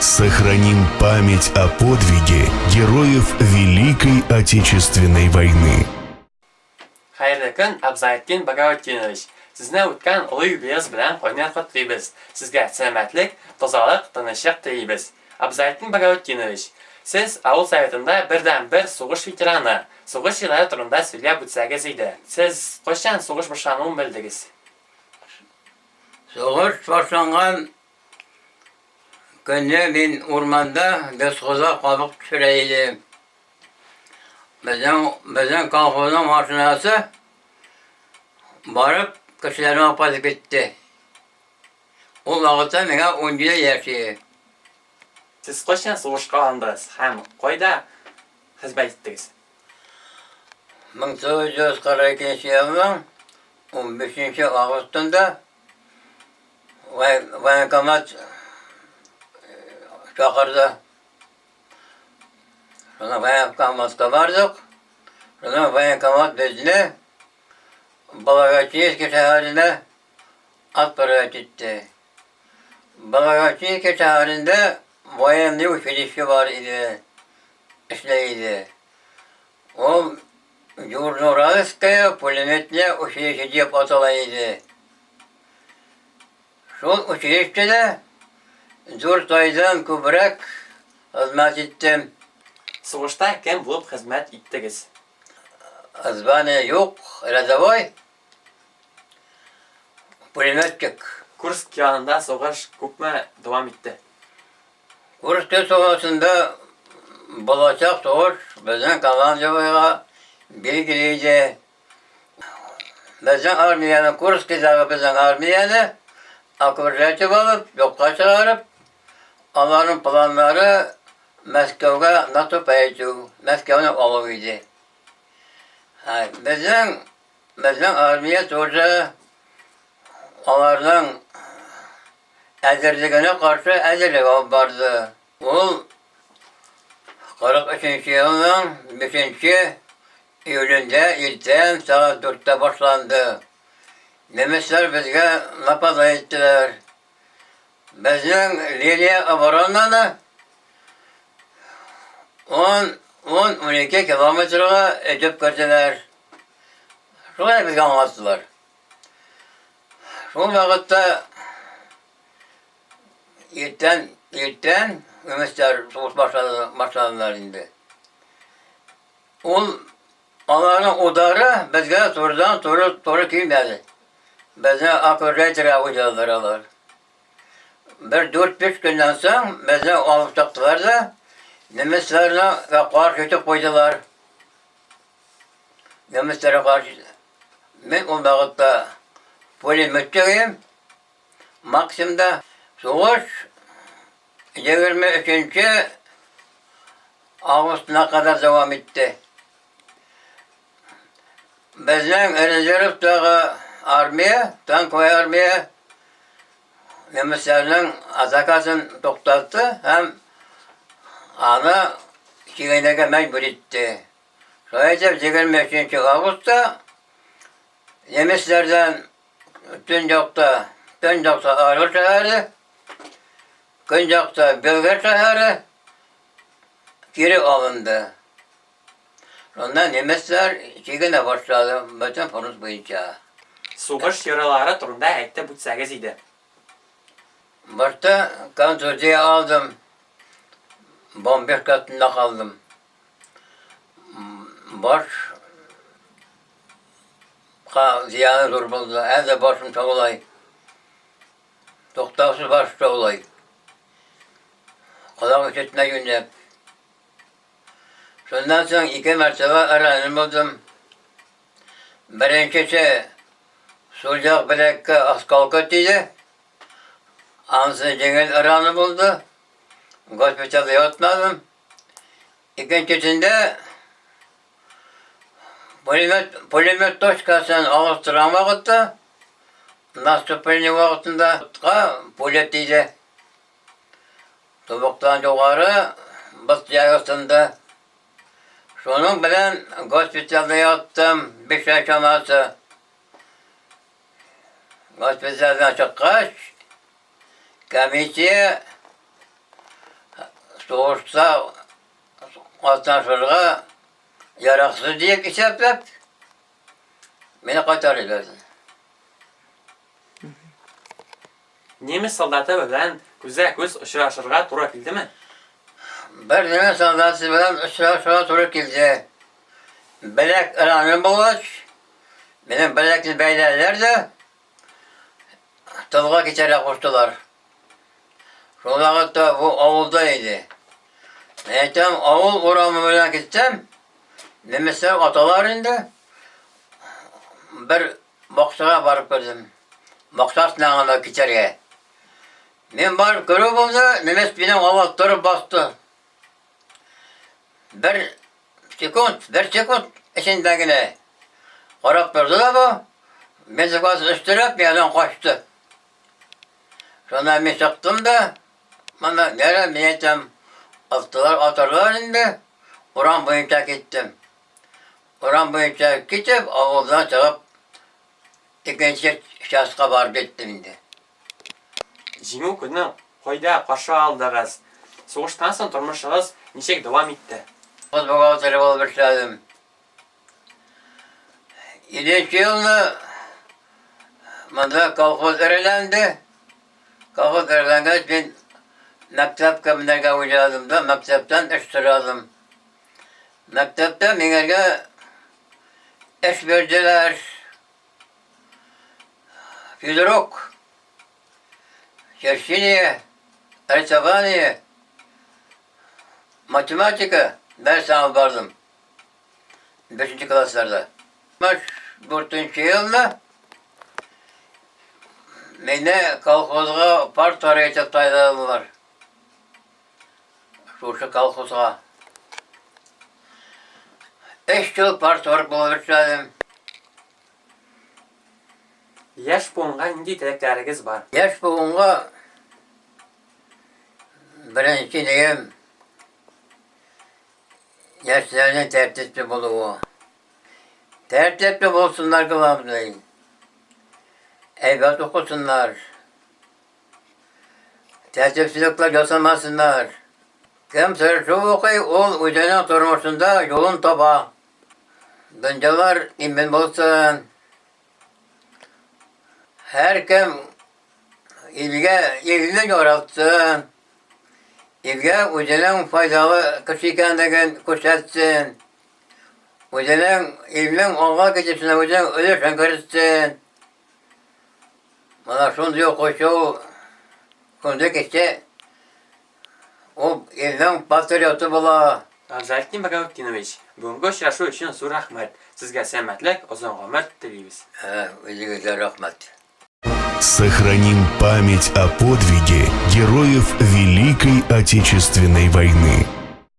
Сохраним память о подвиге героев Великой Отечественной войны. Хәерле көн, Абзаетдин Багаутдинович! Сезне үткән олы юбилеегыз белән кайнар котлыйбыз. Сезгә сәламәтлек, тазалык, тынычлык телибез. Абзаетдин Багаутдинович, сез авыл советында бердәнбер сугыш ветераны. Сугыш еллары турында сөйләп үтсәгез иде. Сез кайчан сугыш башлануын белдегез? Сугыш башланган көнне мин урманда бесхоза кабык төшерә идем. Безнең, безнең колхозның машинасы барып кешеләрне алып кайтып китте. Ул вакытта миңа 17 яшь иде. Сез кайчан сугышка алындыгыз һәм кайда хезмәт иттегез? 1942 елның 15 августында военкомат чакырды. Шуны военкоматка бардык. Шуны военкомат безне Благовещенский шәһәренә отправить итте. Благовещенский шәһәрендә военный училище бар иде, эшләй иде. Ул Южноуральское пулеметное училище дип атала иде. Шул училищеда дүрт айдан күбрәк хезмәт иттем. Сугышта кем булып хезмәт иттегез? Звание юк, рядовой, пулеметчик. Курск янында сугыш күпме дәвам итте? Курск сугышында булачак сугыш безнең командованиегә билгеле иде. Безнең армияне, Курскидагы безнең армияне окружать алып, юкка чыгарып, аларның планнары Мәскәүгә наступать итү, Мәскәүне алу иде. Безнең безнең армия тоже аларның әзерлегенә каршы әзерлек алып барды. Ул 43 елның 5 июлендә иртән сәгать дүрттә башланды. Немецлар безгә нападать иттеләр. Безнең линия оборонаны 10-12 километрга өтеп керделәр. Шулай безгә аңлаттылар. Шул вакытта иртән, иртән немецлар сугыш башладылар инде. Ул аларның удары безгә турыдан туры туры килмәде. Безне окружать уйладылар алар. Бер дүрт-биш көннән соң безне алып чыктылар да, немецларны каршы итеп куйдылар. Немецларга каршы. Мин ул вакытта пулеметчик идем. Максимда сугыш 23 августына кадәр дәвам итте. Безнең резервтагы армия, танковая армия немецләрнең атакасын туктатты һәм аны чигенергә мәҗбүр итте. Шулай итеп, 23 августта немецләрдән төньякта, төньякта Орел шәһәре, көньякта Белгород шәһәре кире алынды. Шунда немецлар чигенә башлады бөтен фронт буенча. Сугыш яралары турында әйтеп үтсәгез иде. Башта контузия алдым, бомбежка астында калдым. Баш зыяны зур булды. Әле башым шаулай. Туктаусыз баш шаулай. Колак ишетмә юньләп. Шуннан соң ике мәртәбә ранен булдым. Беренчесе сул як беләккә осколка тиде. Анысы җиңел раны булды. Госпитальдә ятмадым. Икенчесендә пулемет, пулемет точкасын алыштырган вакытта, наступление вакытында пуля тиде. Тубыктан югары бот ягы сынды. Шуның белән госпитальдә яттым 5 ай чамасы. Госпитальдән чыккач, комиссия Сугышта катнашырга яраксыз диеп исәпләп, мине кайтарып җибәрде. Немец солдаты белән күзгә-күз очрашырга туры килдеме? Бер немец солдаты белән очрашырга туры килде. Беләк ранен булгач, минем беләкне бәйләделәр дә, тылга китәргә куштылар. Шул вакытта бу авылда иде. Мин әйтәм, авыл урамы белән китсәм, немецләр аталар инде. Бер бакчага барып кердем. Бакчасына гына китәргә. Мин барып керү булды, немец минем алга торып басты. Бер секунд, бер секунд эчендә генә карап торды да бу, бензоказ өстерәп, миңадан качты. Шунда мин чыктым да, моны нәре мин әйтәм, аттылар, атарлар инде. Урам буенча киттем. Урам буенча китеп, авылдан чыгып, икенче частька барып җиттем инде. Җиңү көнен кайда каршы алдыгыз? Сугыштан соң тормышыгыз ничек дәвам итте? Колхоз бухгалтеры булып эшләдем. Икенче елны монда колхоз эреләнде. Колхоз эреләнгәч, мин мәктәпкә менәргә уйладым да, мәктәптән эш сорадым. Мәктәптә миңәргә эш бирделәр. Физрук, черчение, рисование, математика дәресе алып бардым. Бишенче классларда. 64 елны мине колхозга парторг итеп сайладылар. Шушы колхозга. Өч ел парторг булып эшләдем. Яшь буынга нинди теләкләрегез бар? Яшь буынга беренче нигем Яшьләрнең тәртипле булуы. Тәртипле булсыннар главный. Әйбәт укысыннар. Тәртипсезлекләр ясамасыннар. Кем тырышып укый, ул үзенең тормышында юлын таба. Дөньялар имин булсын. Һәркем илгә, илне яратсын. Илгә үзенең файдалы кеше икәнлеген күрсәтсен. Үзенең илнең алга китешенә үзенең өлешен кертсен. Менә шундый укучы ул, шундый кеше ул илнең патриоты була. Абзалтдин Багаутдинович, бүгенге очрашу өчен зур рәхмәт. Сезгә сәламәтлек, озын гомер телибез. Үзегезгә рәхмәт. Сохраним память о подвиге героев Великой Отечественной войны.